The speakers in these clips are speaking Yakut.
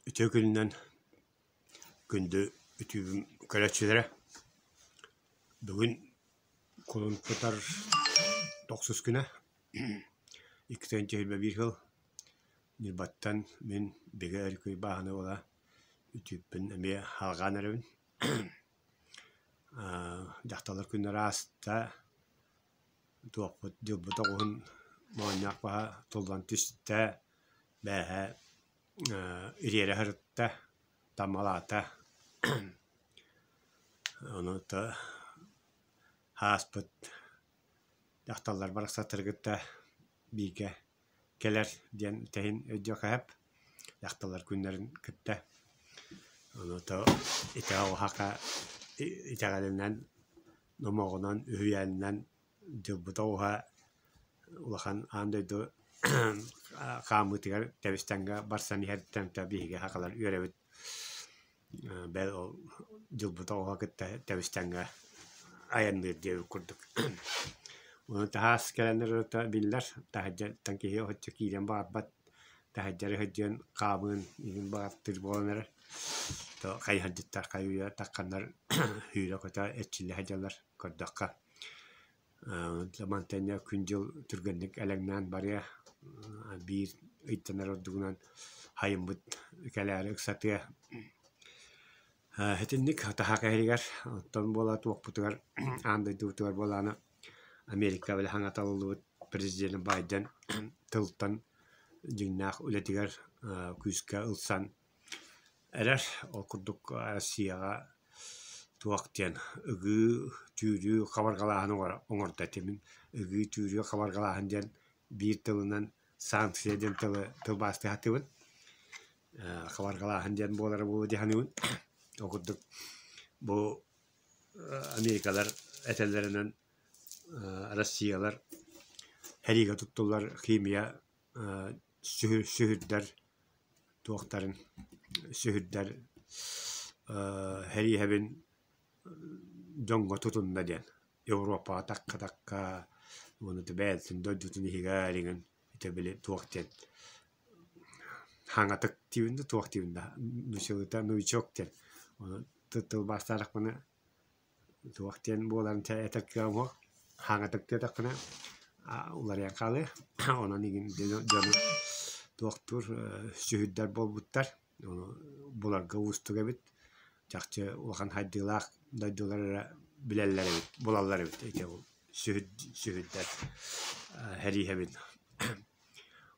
Үтүө күнүнэн күндү үтүүбүм көрөөччүлэрэ! Бүгүн кулун тутар тохсус күнэ, 221 сыл Ньурбаттан мин Бигэ Өрүкүй бааһына уола үтүүппүн эмиэ алҕаан эрэбин. Дьахталлар күннэрэ ааста, туохпут дьылбыт оҕуһун моонньоох баһа туллан түстэ, бээһэ ириэрэ сырытта, таммалаата. Ону ааспыт дьахталлар барахсаттары кытта бииргэ кэлэр диэн тэһин өйдүөххэ сөп. Дьахталлар күннэрин кытта. Ону итэҕэл итэҕэлинэн, номоҕунан, үһүйээнинэн дьылбыт оҕуһа улахан аан дойду хаамыытыгар тэбис-тэҥҥэ барсан иһэриттэн биһиги сахалар үөрэбит. Бэл ол дьылбыт оҕуһа кытта тэбис-тэҥҥэ айанныыр диэбит курдук. Ону таһаас кэлэн эрэрэ биллэр, таһырдьаттан киһи оччо киирэн баҕарбат, таһырдьа эрэ сылдьан хаамыан иһин баҕартыыр буолан эрэр. Хайыһардьыттар хайыы-үйэ тахханнар сүүрэ-көтө эрчиллэ сылдьаллар көрдөххө. Мантан күн-дьыл түргэнник элэҥнээн барыа, биир ыйданар ордугунан хайыммыт кэлээри ыксатыа. Итинник таһаа кэһиригэр, оттон буола туохпутугар аан дойдубутугар буолааны Америка били саҥа талыллыбыт президенэ Байден тылтан дьиҥнээх үлэтигэр күүскэ ылсан эрэр. Ол курдук Россияҕа туох диэн ыгыы, түүрүү хабарҕалааһын оҥордо этим. Ыгыы, түүрүү, хабарҕалааһын диэн биир тылынан санкция диэн тылы тылбаастыы сатыыбын. Хабарҕалааһын диэн буолара буолуо дии саныыбын. Ол курдук бу Америкалар этэллэринэн Россиялар сэриигэ туттуллар химия сүһүрдэр туохтарын сүһүрдэр сэрииһэбин дьоҥҥо тутунна диэн Европаҕа такка-такка уонна бэйэтин дойдутун иһигэр иҥин ити били туох диэн хаҥатык диибин да туох диибин да нучалыыта новичок диэн ону тылбаастаатахпына Туох диэн буоларын этэр кыаҕым суох, хаҥатык диэтэхпинэ уларыйан хаалыа, онон игин дьону туохтуур сүһүрдэр буолбуттар, ону буларга уустук эбит, чахчы улахан хайдыылаах дойдулар эрэ билэллэр эбит, булаллар эбит ити сүһүрдэр сэрииһэбин.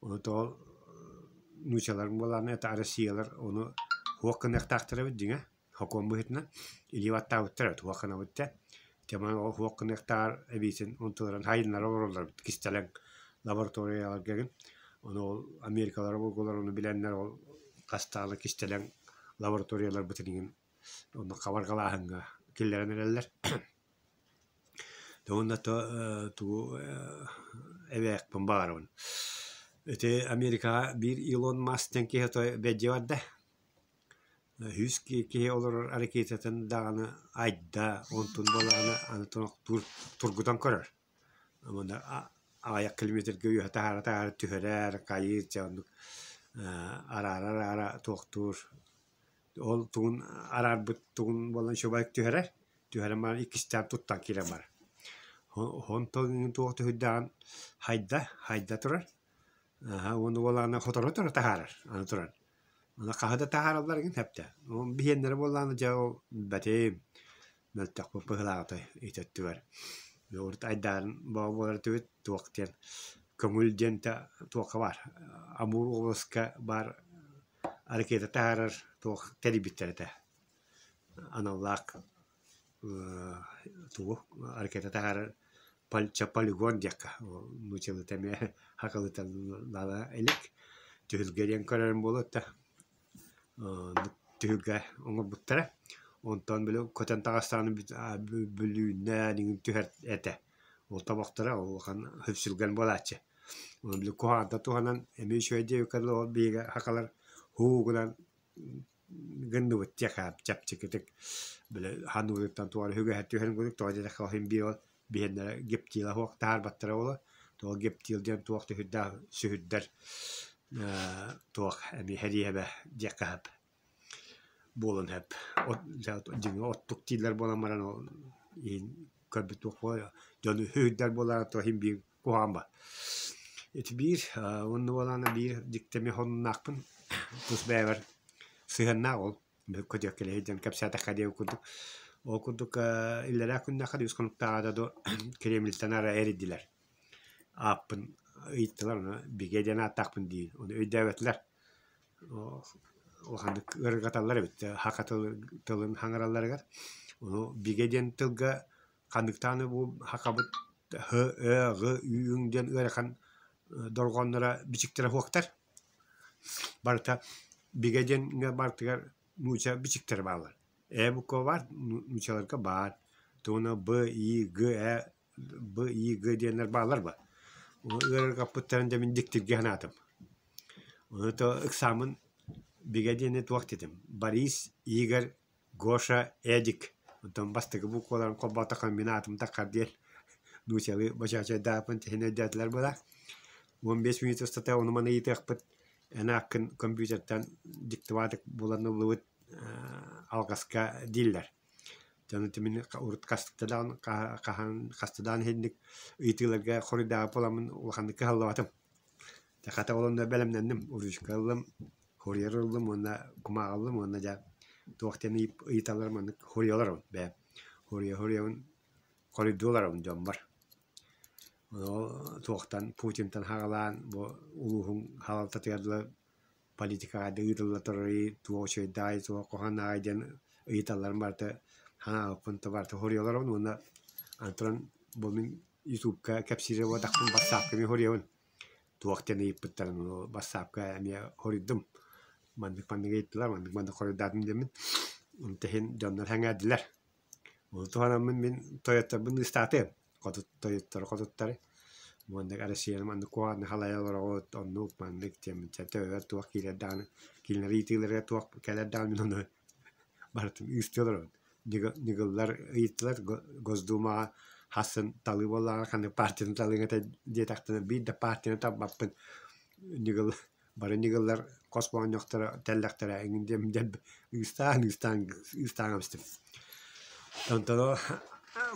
Ону тоҕо нуучалар буоллаҕына это россиялар ону суох гыныахтаахтар эбит дьиҥэ. Сокуон быһыытынан илии баттаабыттар эбит туох гынабыт дьэ. Дьэ маҥан суох гыныахтааҕар эбиитин онтуларын хайыннара олороллор эбит кистэлэҥ лабораторияларга игин. Ону ол Америкалар обургулар ону билэннэр ол хастаалы кистэлэҥ лабораторияларбытын игин онно хабарҕалааһыҥҥа киллэрэн эрэллэр. Уонна тугу эбээхпин баҕарабын. Ити Америкаҕа биир Илон Маск диэн киһи отой бэдьиэ барда. Үһүс киһи олорор ракетатын даҕаны айда, онтун буоллаҕына аны тургутан көрөр. Уонна аҕыйах километрга үөһэ таһаара-таһаара түһэрэр, хайыыр дьэ оннук араара-араара туохтуур. Ол тугун араарбыт тугун буолан үчүгэйдик түһэрэр, түһэрэн баран иккистээн туттан киирэн барар. Онтон туох түһүрдэҕин хайда, хайда турар. Уонна буоллаҕына хоторо-хоторо таһаарар аны туран. Аны хаһы да таһаараллар игин сөптөөх. Биһиэннэрэ буоллаҕына дьэ ол билбэтим, мөлтөхпүт быһыылааҕытай ити өттүгэр. Урут айдаарын бөҕө буолар этибит туох диэн көҥүл диэн туохха баар Амур уобаласка баар ракета таһаарар туох тэрийбиттэр этэ. Аналлаах тугу ракета таһаарар полигон диэххэ нууччалыыта эмиэ сахалыыта илик түһүлгэ диэн көрөрүм буолуо да түһүлгэ оҥорбуттара онтон били көтөн таҕыстаҕына бүлүүннээн иҥин түһэр этэ ол тобохторо улахан сүпсүлгэн буолааччы ону били куһаҕантан туһанан эмиэ үчүгэй диэбиккэ дылы ол биһиги сахалар һуу гынан гынныбыт диэххэ чэпчэкитик били ханныгыттан туох эрэ үгэһэ түһэрин курдук тоҕо диэтэххэ ол иһин биир ол биһиэннэрэ гептила суох таһаарбаттара буолуо тоҕо гептил диэн туох да сүрдээх сүһүрдэр туох эмиэ сэрииһэбэ диэххэ сөп. Буолуон сөп. Дьиҥэ оттук дииллэр буолан баран ол иһин көрбүт туох буолар дьону үһүйдэр буолара туох иһин биир куһаҕан ба. Ити биир уонна буолаана биир дьикти эмиэ сонуннаахпын тус бэйэбэр сыһыаннаах ол көтүөккэлэһи диэн кэпсээтэххэ диэбит курдук. Ол курдук иллэрээ күннээххэ үс хонуктааҕыта дуо Кремльтэн арай эрийдилэр. Ааппын ыйыттылар ону Бигэ диэн ааттаахпын дии ону өйдөөбөтүлэр. Улаханнык ыарырҕаталлар эбит саха тылын хаҥаралларыгар. Ону бигэ диэн тылга ханныктааны бу сахабыт һ, ө, ҕ, ү, үҥ диэн ыарахан дорҕоонноро бичиктэрэ суохтар. Барыта бигэ диэҥҥэ барытыгар нуучча бичиктэрэ бааллар. Э буква баар, нууччаларга баар. Тугуна Б, И, Г, Э Б, И, Г диэннэр бааллар ба. Ону ыарырҕаппыттарын дьэ мин дьиктиргэ санаатым. Ону то ыксааммын бигэ диэни туох диэтим Борис, Игорь, Гоша, Эдик. Онтон бастакы букваларын холбоотоххо мин аатым таххар диэн нуучалыы бочоочойдааппын тэһин өйдөөтүлэр буолар. 15 мүнүүтэ устата ону-маны ыйытыахпыт эн ааккын компьютертан диктоватык булан ыллыбыт алҕаска дииллэр. Дьон мин урут хастаан хаһан хастаан иһинник ыйытыыларга хоруйдаабыт буоламмын улаханнык кыһаллыбатым. Хата ол онно бэлэмнэнним, ручка ыллым, курьер ыллым уонна кумааҕы ыллым уонна дьэ туох диэн ыйыталлар маннык хоруйалар бэйэм хоруйа-хоруйабын хоруйдуу олоробун дьоммор. Ол туохтан Путинтан саҕалаан бу улууһуҥ салалтатыгар дылы политикаҕа да ыытылла турарый, туох үчүгэйдээҕий, туох куһаҕаннааҕый диэн ыйыталларын барыта санаабыппын барыта суруйалларбын уонна аны туран бу мин ютубка кэпсиир буоллахпын бассаапка эмиэ суруйабын. Туох диэн ыйыппыттарын бассаапка эмиэ суруйдум. Маннык-маннык ыйыттылар, маннык-маннык хоруйдаатым диэммин. Онто иһин дьоннор сэҥээрдилэр. Ол туһанаммын мин тойотторбун ыыстаатым. Хотут тойоттору хотуттары. Маннык Россияны маннык куһаҕаннык халайа олороҕут, оннук маннык диэммин төбөбөр туох киирэр даҕаны, кинилэр ыйытыыларыгар туох кэлэр даҕаны мин ону барытын ыыстыы олоробун. Ньыгыллар ыйыттылар Госдумаҕа хассын талыы буоллаҕына ханнык партияны талыаҥ этэ диэтэхтэринэ биир да партияны талбаппын. Ньыгыл бары ньыгыллар хос моонньохторо тэллэхтэрэ эҥин диэн дэлби ыыстаан ыыстаан ыыстаан кэбистим. Онтон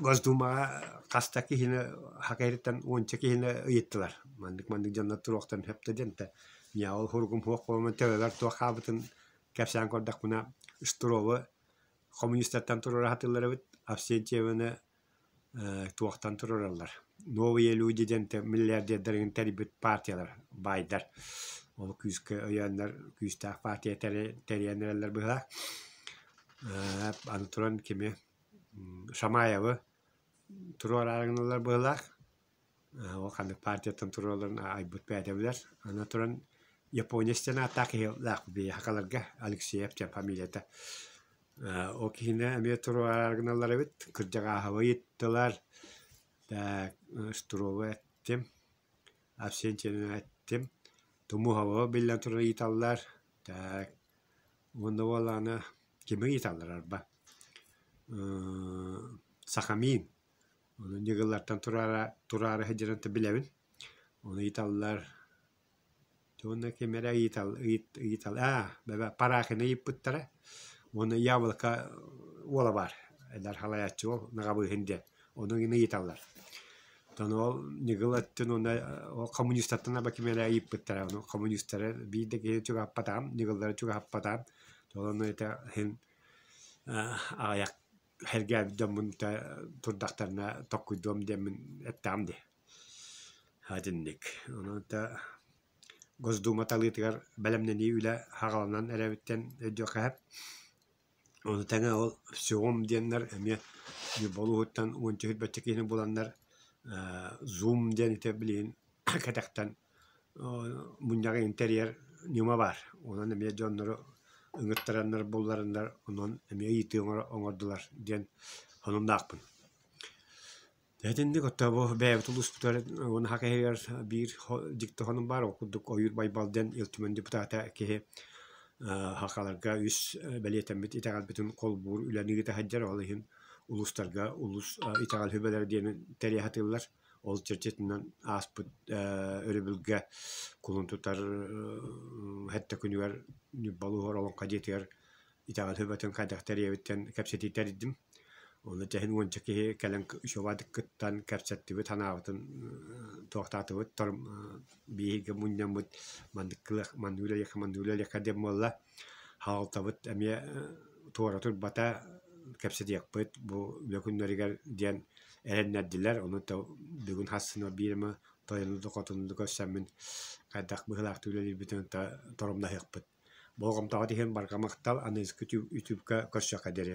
Госдумаҕа хас да киһини хакайыттан уонча киһини ыйыттылар. Маннык-маннык дьоннор туруохтарын сөп да диэн Миэхэ ол суругум суох буолан төбөбөр туох хаалбытын кэпсээн көрдөхпүнэ Штыровы коммунистартан туруора сатыыллар эбит, Авсентьеваны туохтан туруораллар Новые люди диэн миллиардердарын тэрийбит партиялар баайдар ол күүскэ өйөөннөр күүстээх партия тэрийэн эрэллэр быһыылаах аны туран кими Шамаевы туруораары гыналлар быһыылаах ол ханнык партияттан туруоралларын айбыт бэйэтэ билэр аны туран Япония диэн ааттаах киһи биһиэхэ сахаларга Алексеев диэн фамилията Ол киһини эмиэ туруораары гыналлар эбит, кырдьаҕааһыбы ыйыттылар, Штыровы эттим, Авсентьевны эттим, Тумуһовы биллэн туран ыйыталлар, так уонна буоллаҕына кими ыйыталлар арба Сахамин, ону ньыгыллартан тураары сылдьарын билэбин, ону ыйыталлар Уонна ким эрэ ыйытал ыйытал аа Парахины ыйыппыттара уонна Яблоко уола баар эдэр салайааччы уол Наҕабыыһын диэн ону ыйыталлар. Оттон ол ньыгыл өттүн уонна ол коммунистартан аба ким эрэ ыйыппыттара ону коммунистары биир да киһи чугаһаппатаҕым ньыгыллары чугаһаппатаҕым ол ону этэ иһин аҕыйах сэргээбит дьоммун турдахтарына токкуйдуом диэммин эттэҕим дии. Итинник. Онон Госдума талыытыгар бэлэмнэнии үлэ саҕаланан эрэбиттэн өйдүөххэ сөп. Ону тэҥэ ол СИОМ диэннэр эмиэ Ньурба улууһуттан уонча сүүрбэччэ киһини буланнар Zoom диэн ити билигин кэтэхтэн мунньаҕы тэрийэр ньыма баар. Онон эмиэ дьоннору ыҥыттараннар буллараннар онон эмиэ ыйытыы оҥордулар диэн сонуннаахпын. Итинник оттон бу бэйэбит улууспутугар уонна саха иһигэр биир дьикти хонум баар, ол курдук Ойуур Байбал диэн Ил Түмэн депутата киһи сахаларга үс бэлиэтэммит итэҕэлбитин холбуур үлэни ыыта сылдьар, ол иһин улуустарга улуус итэҕэл сүбэлэрэ диэни тэрийэ сатыыллар. Ол чэрчитинэн ааспыт өрөбүлгэ кулун тутар сэттэ күнүгэр Ньурба улууһугар Олоҥхо дьиэтигэр. Итэҕэл сүбэтин хайдах тэрийэбиттэн кэпсэтии тэрийдим. Ону тэһин уонча киһи кэлэн үчүгэйдик кыттан кэпсэттибит, санаабытын туохтаатыбыт, биһиги мунньаммыт маннык маннык үлэлиэххэ, маннык үлэлиэххэ диэн буолла. Хаалтабыт эмиэ туора турбата, кэпсэтиэхпит бу үлэ күннэригэр диэн эрэннэрдилэр. Ону бүгүн хас сына биир эмэ тойону да хотуну да көрсөммүн хайдах быһыылаахтык үлэлиирбитин торумнаһыахпыт. Болҕомтоҕо иһин барҕа махтал, аныгыскы ютубка көрсүөххэ диэри.